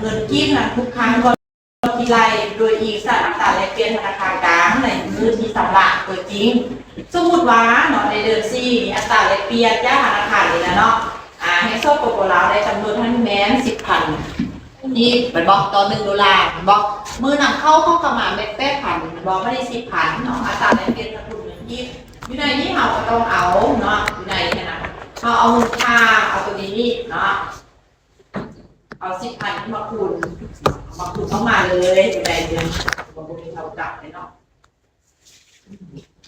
ເງິນກີບນັ້ນທຸກຄັ້ງກ່ອນທີ່ໄລ່ ໂດຍອີງໃສ່ອັດຕາແລກປ່ຽນທະນາຄານກາງໃນມື້ທີ່ຊຳລະຕົວຈິງ. ສົມມຸດວ່າເນາະ ໃນເດືອນສີ່ນີ້ ອັດຕາແລກປ່ຽນຈາກທະນາຄານນີ້ລະເນາະ ອາ ແຫ່ງ ສປປ ລາວ ໄດ້ກຳນົດໃຫ້ແມ່ນສິບພັນກີບແມ່ນບໍ່ ຕໍ່ໜຶ່ງໂດລາແມ່ນບໍ່? ມື້ນຳເຂົ້າເຂົ້າມາແມ່ນແປດພັນແມ່ນບໍ່? ບາດນີ້ສິບພັນເນາະ ອັດຕາແລກປ່ຽນທາງເງິນກີບ. ຢູ່ໃນນີ້ເຮົາກໍຕ້ອງເອົາເນາະ ຢູ່ໃນນີ້ນະ ເຮົາເອົາມູນຄ່າ ເອົາຕົວນີ້ເນາະ ເອົາສິບພັນມາຄູນ ມາຄູນອອກມາເລີຍ ຢູ່ໃນເດືອນ ບໍ່ມີເທົ່າກັບເນາະ.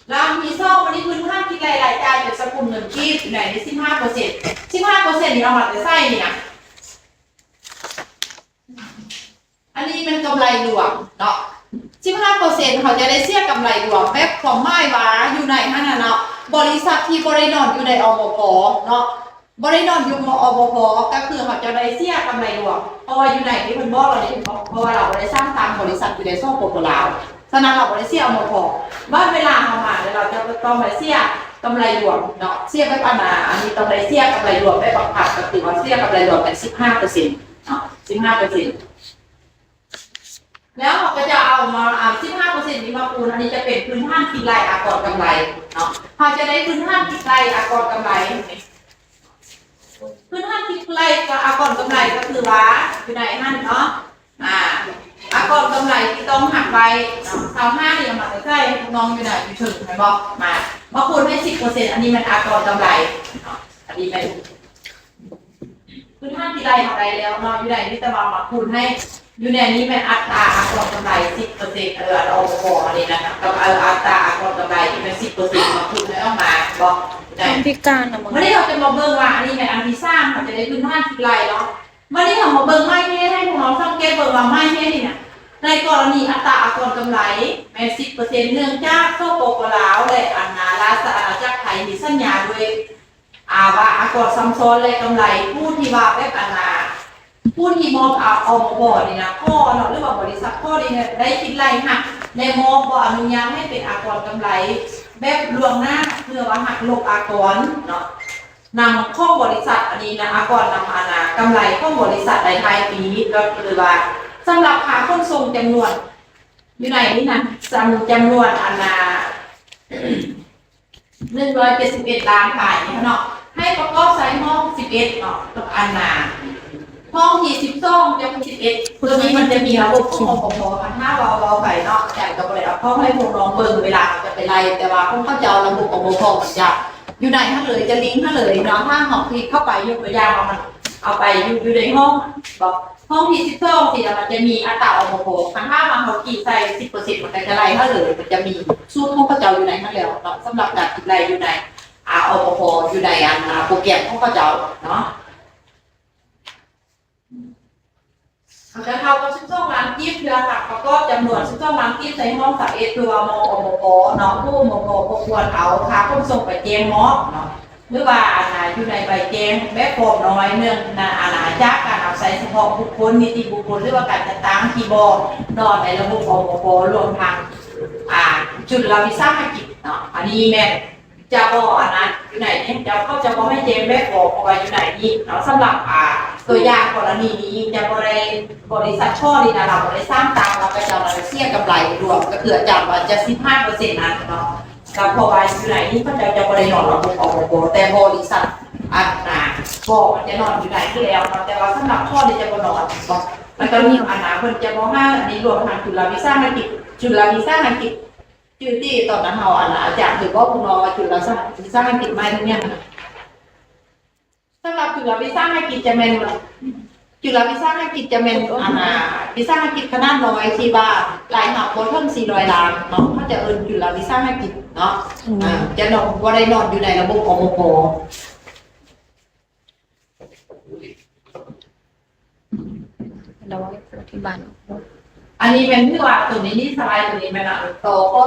ແລ້ວອັນທີສອງ ບາດນີ້ພື້ນຖານຄິດໄລ່ລາຍຈ່າຍເປັນສະກຸນເງິນກີບ ຢູ່ໃນນີ້ສິບຫ້າເປີເຊັນ ສິບຫ້າເປີເຊັນນີ້ເອົາມາແຕ່ໃສນີ້ນະ? ອັນນີ້ແມ່ນກຳໄລລວມເນາະ ສິບຫ້າເປີເຊັນ ເຮົາຈະໄດ້ເສຍກຳໄລລວມ ແບບຄວາມໝາຍວ່າຢູ່ໃນຫັ້ນນະເນາະ ບໍລິສັດທີ່ບໍ່ໄດ້ນອນຢູ່ໃນ ອມພ ເນາະ ບໍ່ໄດ້ນອນຢູ່ ອມພ ກໍຄືເຮົາຈະໄດ້ເສຍກຳໄລລວມ ເພາະວ່າຢູ່ໃນທີ່ເພິ່ນບອກລະເດ ເພາະວ່າລາວບໍ່ໄດ້ສ້າງຕັ້ງບໍລິສັດຢູ່ໃນ ສປປ ລາວ ສະນັ້ນລາວບໍ່ໄດ້ເສຍ ອມພ ບາດເວລາເຮົາມາແລ້ວ ລາວຈະຕ້ອງໄດ້ເສຍກຳໄລລວມເນາະ ເສຍແບບອັນນາ ອັນນີ້ຕ້ອງໄດ້ເສຍກຳໄລລວມແບບບັງຄັບ ກໍຄືວ່າເສຍກຳໄລລວມເປັນສິບຫ້າເປີເຊັນເນາະ ສິບຫ້າເປີເຊັນ. ແລ້ວເຮົາກໍຈະເອົາມາ ອາ ສິບຫ້າເປີເຊັນນີ້ມາຄູນ ອັນນີ້ຈະເປັນພື້ນຖານຄິດໄລ່ອາກອນກຳໄລເນາະ ເຮົາຈະໄດ້ພື້ນຖານຄິດໄລ່ອາກອນກຳໄລ ພື້ນຖານຄິດໄລ່ອາກອນກຳໄລ ກໍຄືວ່າຢູ່ໃນຫັ້ນເນາະ ອາ ອາກອນກຳໄລທີ່ຕ້ອງຫັກໄວ້ເນາະ ຊາວຫ້ານີ້ເອົາມາໃສ່ ພວກນ້ອງຢູ່ໃນ ຢູ່ເທິງແມ່ນບໍ່? ມາ ມາຄູນໃຫ້ສິບເປີເຊັນ ອັນນີ້ແມ່ນອາກອນກຳໄລເນາະ ອັນນີ້ແມ່ນ ພື້ນຖານທີ່ໄລ່ເຮົາໄດ້ແລ້ວເນາະ ຢູ່ໃນນີ້ ແຕ່ວ່າມາຄູນໃຫ້ ຢູ່ໃນນີ້ແມ່ນອັດຕາອາກອນກຳໄລສິບເປີເຊັນ ເອີ ອັນ ອມພ ອັນນີ້ນະ ກັບ ເອີ ອັດຕາອາກອນກຳໄລທີ່ແມ່ນສິບເປີເຊັນ ມາຄູນໃຫ້ອອກມາ ບໍ່ໄດ້ ຄົນພິການນະ ມື້ນີ້ເຮົາຈະມາເບິ່ງວ່າ ອັນນີ້ແມ່ນອັນທີສາມ ເຮົາຈະໄດ້ພື້ນຖານທີ່ໄລ່ເນາະ. ມື້ນີ້ເຮົາມາເບິ່ງໄມ້ເຮດ ໃຫ້ພວກເຮົາສັງເກດເບິ່ງວ່າໄມ້ເຮດນີ້ນະ ໃນກໍລະນີອັດຕາອາກອນກຳໄລແມ່ນສິບເປີເຊັນ ເນື່ອງຈາກ ສປປ ລາວ ແລະ ອັນນາ ລາຊະອານາຈັກໄທ ມີສັນຍາດ້ວຍ ອາ ວ່າອາກອນຊຳຊ້ອນ ແລະ ກຳໄລ ຜູ້ທີ່ວ່າແບບອັນນາ ຜູ້ທີ່ມອບ ອາ ອມພ ນີ້ນະ ຂໍເນາະ ຫຼືວ່າບໍລິສັດຂໍນີ້ນະ ໄດ້ຄິດໄລ່ຫັກ ແລະ ມອບບໍ່ອະນຸຍາດໃຫ້ເປັນອາກອນກຳໄລແບບລ່ວງໜ້າ ເພື່ອວ່າຫັກລົບອາກອນເນາະ ນຳຂອງບໍລິສັດ ອັນນີ້ນະ ອາກອນນຳ ອັນນາ ກຳໄລຂອງບໍລິສັດໃນທ້າຍປີ ກໍຄືວ່າສຳລັບຄ່າຂົນສົ່ງຈຳນວນ ຢູ່ໃນນີ້ນະ ຈຳ ຈຳນວນ ອັນນາ ໜຶ່ງຮ້ອຍເຈັດສິບເອັດລ້ານປາຍນີ້ເນາະ ໃຫ້ປະກອບໃສ່ຫ້ອງສິບເອັດເນາະ ກັບອັນນາ ຫ້ອງທີສິບສອງຈະມີສິບເອັດ ໂຕນີ້ມັນຈະມີລະບົບຂອງ ອມພ ຄັນຖ້າເວົ້າ ເວົ້າໄປເນາະ ອາຈານກໍບໍ່ໄດ້ເອົາຂອງໃຫ້ພວກນ້ອງເບິ່ງເວລາເຮົາຈະໄປໄລ່ ແຕ່ວ່າຂອງເຂົາເຈົ້າລະບົບ ອມພ ມັນຈະຢູ່ໃນຫັ້ນເລີຍ ຈະລິງຫັ້ນເລີຍເນາະ ຖ້າເຮົາຄລິກເຂົ້າໄປ ຍົກຕົວຢ່າງວ່າມັນເອົາໄປຢູ່ ຢູ່ໃນຫ້ອງ ຫ້ອງທີສິບສອງ ທີ່ວ່າມັນຈະມີອັດຕາ ອມພ ຄັນຖ້າວ່າເຮົາຄລິກໃສ່ສິບເປີເຊັນ ມັນກໍຈະໄລ່ເຮົາເລີຍ ມັນຈະມີສູດຂອງເຂົາເຈົ້າຢູ່ໃນຫັ້ນແລ້ວເນາະ ສຳລັບການຄິດໄລ່ຢູ່ໃນ ອາ ອມພ ຢູ່ໃນ ອັນ ໂປຣແກຣມຂອງເຂົາເຈົ້າເນາະ. ເຮົາຈະເທົ່າກັບສິບສອງລ້ານກີບ ເພື່ອຫັກປະກອບຈຳນວນສິບສອງລ້ານກີບໃສ່ຫ້ອງຊາວເອັດ ເພື່ອວ່າມອບ ອມພ ເນາະ ຜູ້ ອມພ ບໍ່ຄວນເອົາຄ່າຂົນສົ່ງໄປແຈ້ງມອບເນາະ ຫຼືວ່າ ອັນນາ ຢູ່ໃນໃບແຈ້ງແບບຟອມນ້ອຍ ເນື່ອງ ອັນນາ ຈາກການເອົາໃຊ້ສະເພາະບຸກຄົນ ນິຕິບຸກຄົນ ຫຼືວ່າການຈັດຕັ້ງທີ່ບໍ່ນອນໃນລະບົບ ອມພ ລວມທັງ ອາ ຈຸລະວິສາຫະກິດເນາະ ອັນນີ້ແມ່ນຈະບໍ່ ອັນນາ ຢູ່ໃນນີ້ ເຂົາຈະບໍ່ໃຫ້ແຈ້ງແບບຟອມເອົາໄວ້ຢູ່ໃນນີ້ເນາະ ສຳລັບ ອາ ຕົວຢ່າງກໍລະນີນີ້ຈະບໍ່ໄດ້ ບໍລິສັດ ຂໍ ນີ້ນະ ລາວບໍ່ໄດ້ສ້າງຕັ້ງ ລາວກໍຈະມາເສຍກຳໄລລວມ ກໍຄືອາຈານວ່າຈະສິບຫ້າເປີເຊັນນັ້ນເນາະ ກໍເພາະວ່າຢູ່ໃນນີ້ເຂົາເຈົ້າຈະບໍ່ໄດ້ນອນລະບົບ ອມພ ແຕ່ບໍລິສັດ ອັນນາ ບໍ່ ມັນຈະນອນຢູ່ໃນນີ້ແລ້ວເນາະ ແຕ່ວ່າສຳລັບ ຂໍ ນີ້ຈະບໍ່ນອນເນາະ ແລ້ວກໍ ອັນນາ ເພິ່ນຈະບໍ່ໃຫ້ ອັນນີ້ລວມທັງຈຸລະວິສາຫະກິດ ຈຸລະວິສາຫະກິດ ຈື່ຕິ ຕອນນັ້ນເຮົາ ອັນນາ ອາຈານເຄີຍບອກພວກນ້ອງວ່າ ຈຸລະວິສາຫະກິດໃໝ່ທັງຫຍັງ ສຳລັບຈຸລະວິສາຫະກິດຈະແມ່ນ ຈຸລະວິສາຫະກິດຈະແມ່ນ ອັນນາ ວິສາຫະກິດຂະໜາດນ້ອຍທີ່ວ່າລາຍຮັບບໍ່ເຖິງສີ່ຮ້ອຍລ້ານເນາະ ເຂົາຈະເອີ້ນຈຸລະວິສາຫະກິດເນາະ ອືມ ອ່າ ຈະນອນ ບໍ່ໄດ້ນອນຢູ່ໃນລະບົບ ອມພ ລະວັງທີ່ບ້ານ ອັນນີ້ແມ່ນ ຖືວ່າໂຕນີ້ ນີ້ສະໄລໂຕນີ້ແມ່ນ ອັນ ຕໍ່ຂໍ້